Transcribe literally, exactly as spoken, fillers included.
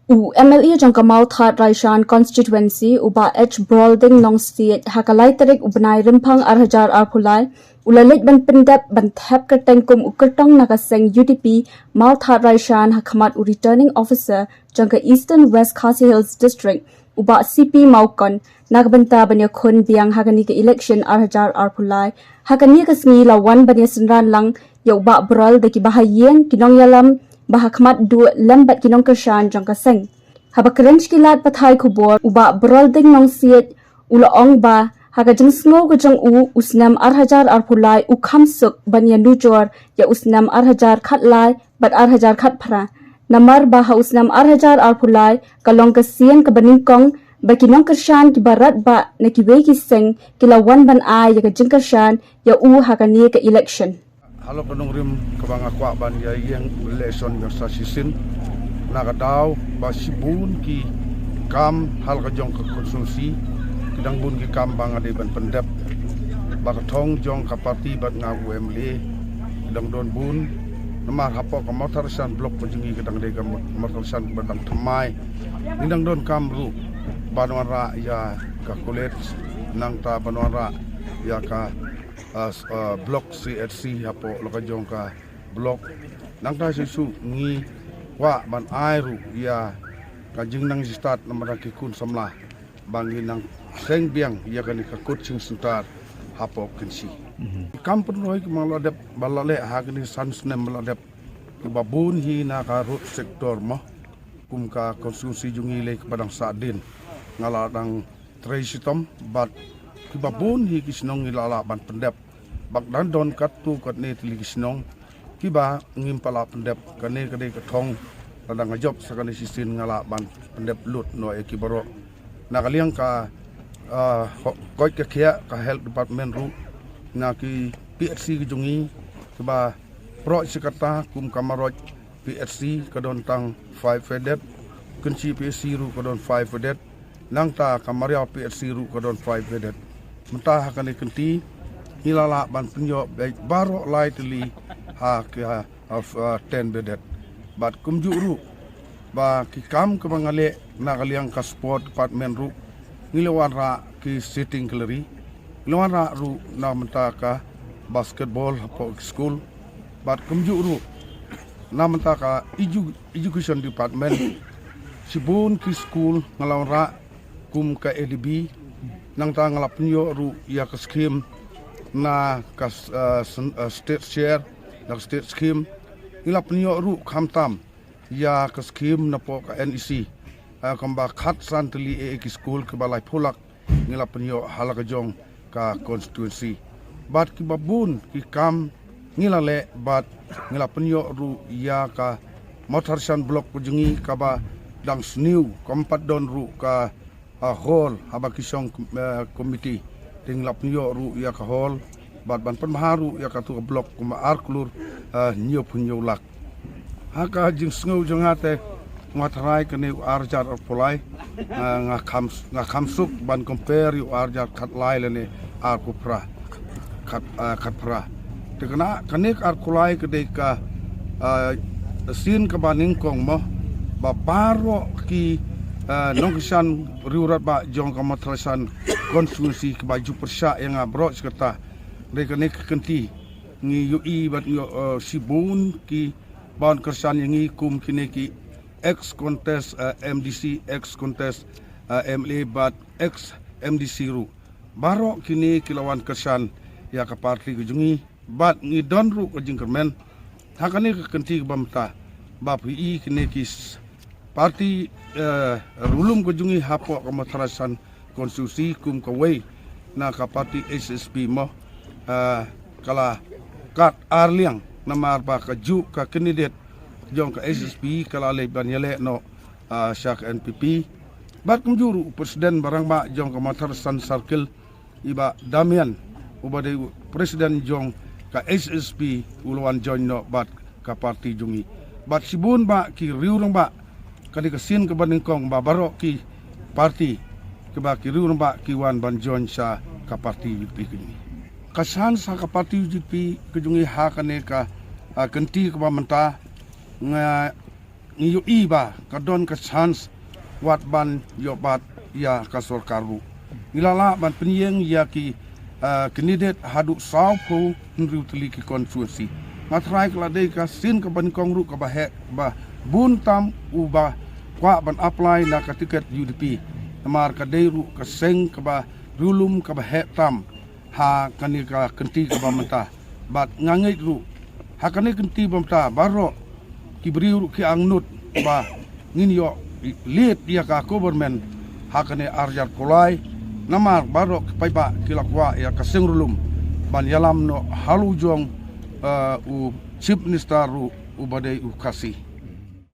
U M L A jong ka Mawthadraishan constituency, u Bah H Brolding Nongsiej, ha ka lai tarik u bnai Rymphang ar hajar arphew lai, u la leit ban pyndep ban thep kyrteng kum u kyrtong na ka seng U D P Mawthadraishan ha khmat u returning officer jong ka Eastern West Khasi Hills District, u Bah C P Mawkon, na ka bynta ban ïakhun biang ha kane ka election ar hajar arphew lai. Ha kane ka sngi la wan ban ïasynran lang ïa u Bah Brolding da kiba ha ïing, ki nongïalam ba ha khmat duh lem bad ki nongkyrshan jong ka seng. Haba kren sha ki lad pathai khubor, u Bah Brolding Nongsiej u la ong ba ha ka jingsngew ka jong u, u snem ar hajar arphew lai u kham suk ban ïanujor ïa u snem ar hajar khatlai bad ar hajar khatphra. Namar ba ha u snem ar hajar arphew lai ka long ka sien kaba nyngkong ba ki nongkyrshan kiba radbah na kiwei ki seng ki la wan ban ai ïa ka jingkyrshan ïa u ha kane ka election. Halor ka nongrim kaba nga kwah ban ïa ïeng election jong sa shisien, na ka daw ba shibun ki kam halor ka jong ka constituency, ki dang bun ki kam ba nga dei ban pyndep. Ba ka thong jong ka party bad nga u M L A ki dang don bun. Namar hapoh ka Mawthadraishan block ka jong ngi ka dang dei ka Mawthadraishan kaba dang thymmai. Ngi dang donkam ruh ban wanrah ïa ka college, nangta ban wanrah ïa ka, ah, s-, ah, block C H C hapoh la ka jong ka block. Nangta shisha ngi kwah ban ai ruh ïa ka jingnang jingstad namar ki khun samla ba ngin nang seng biang ïa kane ka coaching center hapoh Kynshi. Kam pynroi kaba la dep ba la leh ha kine san snem ba la dep, kiba bun hi na ka road sector mo. Kum ka constituency jong ngi lei kaba dang sahdien, nga la dang trei shitom bad kiba bun hi ki shnong ngi la lah ban pyndep. Bad dang don katto katne tylli ki shnong kiba ngim pat lah pyndep. Kane ka dei ka thong, lada nga jop sa kane shisien nga lah ban pyndep lut noh ïa ki baroh. Na ka liang ka, ah, ho-, koit ka khiah ka health department ruh, na ki P H C ka jong ngi kiba proh shi katta, kum ka Marwar P H C ka don tang five bedded, Kynshi P H C ruh ka don five bedded, nangta ka Mariaw P H C ruh ka don five bedded. Mynta ha kane ka kynti ngi la lah ban pynïoh bad baroh lai tylli ha ka, ha, ha, ten bedded. Bad kumjuh ruh ba ki kam kaba nga leh na ka liang ka sport department ruh, ngi la wanrah ki sitting gallery, ngi la wanrah ruh na bynta ka basketball hapoh ki school. Bad kumjuh ruh na bynta ka edu-, education department, shibun ki school nga la wanrah kum ka A D B, nangta nga la pynïoh ruh ïa ka scheme na ka, eh, sen-, eh, state share, na ka state scheme. Ngi la pynïoh ruh khamtam ïa ka scheme napoh ka N E C, eh, kumba khatsan tylli eh ki school kiba laiphew lak ngi la pynïoh ha la ka jong ka constituency. Bad kiba bun ki kam ngi la leh bad ngi la pynïoh ruh ïa ka Mawthadraishan block ka jong ngi kaba dang sniew, kam pat don ruh ka, ah, hall haba ki shong, eh, committee. Te ngi la pynïoh ruh ïa ka hall bad ban pynbha ruh ïa katu ka block kumba ar klur, eh, hynñiewphew hynñiew lak. Ha ka jingsngew jong nga te, nga tharai kane u ar hajar arphew lai, nga, nga kham, nga kham suk ban compare ïa u ar hajar khatlai lane arphew phra, khat, ah, khatphra. Te kane, kane ka arphew lai ka dei ka, ah, sien kaba nyngkong mo, ba baroh ki, ah, nongkyrshan riewrangbah jong ka Mawthadraishan constituency kiba ju pyrshah ïa nga baroh shi katta. Dei kane ka kynti ngi ïohi bad ngi, eh, shibun ki ban kyrshan ïa ngi kum kine ki ex contest, eh, M D C, ex contest, eh, M L A bad ex M D C ruh. Baroh kine ki la wan kyrshan ïa ka party ka jong ngi bad ngi don ruh ka jingkyrmen ha kane ka kynti kaba mynta ba phi i kine ki s-, party, eh, riewlum ka jong ngi hapoh ka Mawthadraishan constituency kum kawei na ka party H S P mo, ah, ka la kat ar liang namar ba kajuh ka candidate jong ka H S P ka la leit ban ïaleh noh, ah, sha ka N P P. Bad kumjuh ruh u president ba rangbah jong ka Mawthadraishan circle, i Bah Damian, uba dei u president jong ka H S P, u la wan join noh bad ka party jong ngi. Bad shibun bah ki riewrangbah, ka dei ka sien kaba nyngkong ba baroh ki party, kiba ki riewrangbah ki wan ban join sha ka party U D P ka jong ngi. Ka chance ha ka party U D P ka jong ngi ha kane ka, ah, kynti kaba mynta, nga ngi ïohi ba ka don ka chance wat ban ïoh bat ïa ka sorkar ruh. Ngi la lah ban pynïeng ïa ki, ah, candidate haduh sawphew hynriew tylli ki constituency. Nga tharai ka la dei ka sien kaba nyngkong ruh kaba heh ba bun tam u ba kwah ban apply na ka ticket U D P. Namar ka dei ruh ka seng kaba riewlum kaba heh tam ha kane ka kynti kaba mynta. Bad nga ngeit ruh ha kane kynti ba mynta baroh ki briew ruh ki angnud ba ngin ïoh leit ïa ka government ha kane ar hajar arphew lai. Namar baroh ki paidbah ki la kwah ïa ka seng riewlum ban ïalam noh halor jong, eh, u Chief Minister ruh uba dei u Khasi.